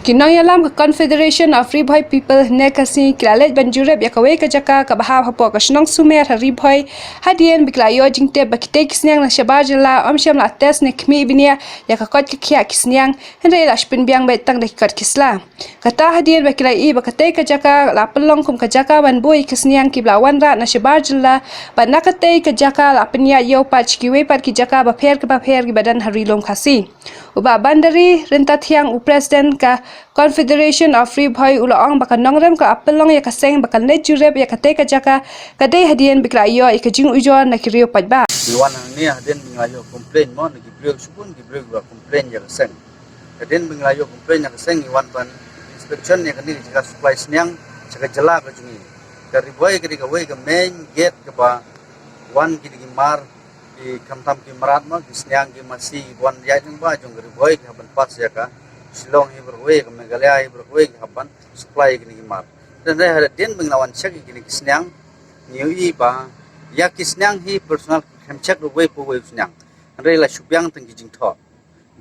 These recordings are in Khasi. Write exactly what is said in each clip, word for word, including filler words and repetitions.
Ki nongïalam ka Confederation of Ri Bhoi People hynne ka sngi ki la leit ban jurip ïa kawei ka jaka kaba hap hapoh ka shnong Sumer ha Ri Bhoi, hadien ba ki la ïoh jingtip ba kitei ki sniang na shabar jylla ym shym la test ne khmih bniah ïa ka koit ka khiah ki sniang, hynrei la shu pynbiang beit tang da ki kot ki sla. Kata hadien ba ki la ïohi ba katei ka jaka la pynlong kum ka jaka ban buh ïa ki sniang kiba la wanrah na shabar jylla, bad na katei ka jaka la pynïaid ïew pat sha kiwei pat ki jaka bapher bapher kiba don ha Ri Lum Khasi. U Bah Bandari Ryntathiang, u President ka Confederation of Ri Bhoi, u la ong ba ka nongrim ka la pynlong ïa ka seng ba kan leit jurip ïa katei ka jaka ka dei hadien ba ki la ïoh ïa ka jingujor na ki riew paidbah. Ngi wan hangne hadien ba ngi la ïoh complain mo na ki briew, shibun ki briew ki la complain ïa ka seng. Hadien ba ngi la ïoh complain ïa ka seng, ngi wan ban inspection ïa kane ka jaka supply sniang sha ka jylla ka jong ngi. Ka Ri Bhoi ka dei kawei ka main gate kaba wan kine ki mar, ki khamtam ki mrad mo, ki sniang ki masi, wan ïaid lyngba jong ka Ri Bhoi ki hap ban pass ïa ka Shillong hi baroh kawei, ka Meghalaya hi baroh kawei ki hap ban supply ïa kine ki mar. Te hynrei hadien ba ngi la wan check ïa kine ki sniang, ngi ïohi ba ïa ki sniang hi personal khlem check ruh uwei pa uwei u sniang. Hynrei la shu biang tang ki jingthoh.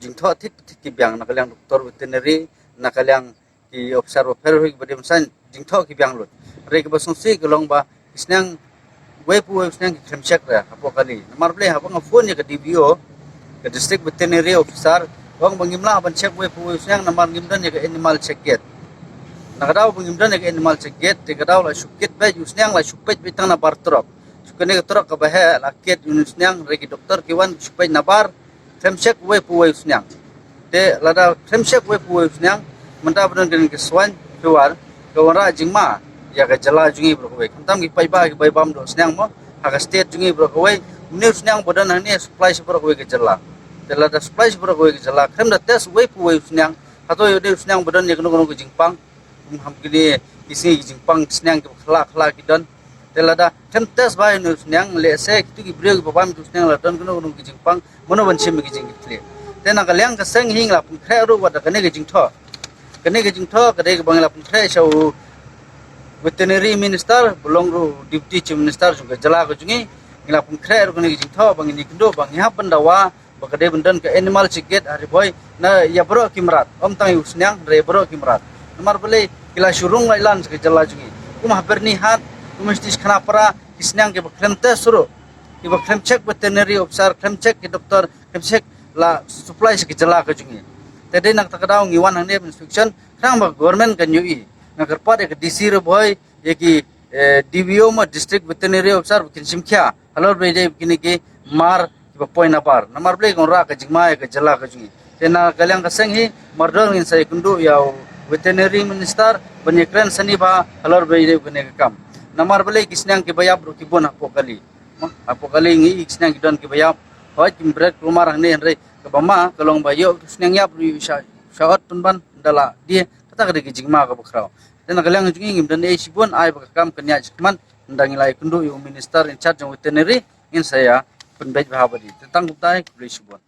Jingthoh thied thied ki biang, na ka liang doktor veterinary, na ka liang ki officer bapher bapher kiba dei ban sign, jingthoh ki biang lut. Hynrei kaba sngewsih ka long ba ki sniang, uwei pa uwei u sniang ki khlem check re hapoh kali. Namar balei, haba nga phone ïa ka D V O, ka District Veterinary Officer, ka ong ba ngim lah ban check uwei pa uwei u sniang namar ngim don ïa ka animal check gate. Na ka daw ba ngim don ïa ka animal check gate, te ka daw la shu kit beit u sniang, la shu peit beit tang na bar trok. Shu kane ka trok kaba heh la kit ïa u sniang, hynrei ki doktor ki wan shu peit na bar, khlem check uwei pa uwei u sniang. Te lada khlem check uwei pa uwei u sniang, mynta ba don kane ka swine fever, ka wanrah jingma ïa ka jylla jong ngi baroh kawei. Khamtam ki paidbah kiba ïa bam doh sniang mo ha ka state jong ngi baroh kawei. Une u sniang ba don hangne supply sha baroh kawei ka jylla. Te lada supply sha baroh kawei ka jylla, khlem da test uwei pa uwei u sniang, hato ïoh dei u sniang ba don ïa kano kano ka jingpang. Kum ha kine ki sngi ki jingpang sniang kiba khla khla ki don. Te lada khlem test bha ïa une u sniang, lehse kito ki briew kiba bam ïa une u sniang la don kano kano ki jingpang, mano ban shim ïa ki jingkitkhlieh. Te na ka liang ka seng hi ngi la pynkhreh ruh wat da kane ka jingthoh. Kane ka jingthoh ka dei kaba ngi la pynkhreh sha u Veterinary Minister, ba long ruh Deputy Chief Minister jong ka jylla ka jong ngi. Ngi la pynkhreh ruh kane ka jingthoh ba ngin ïakynduh ba ngi hap ban dawa ba ka dei ban don ka animal check gate ha Ri Bhoi na ïa baroh ki mrad, ym tang ïa u sniang, hynrei ïa baroh ki mrad. Namar balei, ki la shu rung lailan sha ka jylla jong ngi. Kum ha Byrnihat, kum ha Shnong Khanapara, ki sniang kiba khlem test ruh, kiba khlem check veterinary officer, khlem check ki doktor, khlem check, la supply sha ka jylla ka jong ngi. Te dei na kata ka daw ngi wan hangne ban inspection, khnang ba ka government kan ïohi. Nga kyrpad ïa ka D C Ri Bhoi, ïa ki, eh, D V O mo, District Veterinary Officer, ba kin shim khia halor ba ïadei bad kine ki mar kiba poi na bar. Namar balei, ka wanrah ka jingma ïa ka jylla ka jong ngi. Te na ka liang ka seng hi, mardor ngin sa ïakynduh ïa u Veterinary Minister ban ïakren sani bha halor ba ïadei bad kane ka kam. Namar balei, ki sniang kiba ïap ruh ki bun hapoh kali. Mo, hapoh kali ngi ïohi ki sniang ki don kiba ïap. Hooid, kim bret kulmar hangne, hynrei kaba ma ka long ba ïoh ki sniang ïap ruh ïoh sha, sha ot pynban da la die. Kata ka dei ka jingma kaba khraw. Te na ka liang jong ngi ngim don ei shibun, ai ba ka kam kan ïaid shakhmat, ynda ngi la ïakynduh ïa u Minister in charge jong veterinary, ngin sa ïa pynbeit bha bad i. Te tang kumta, khublei shibun.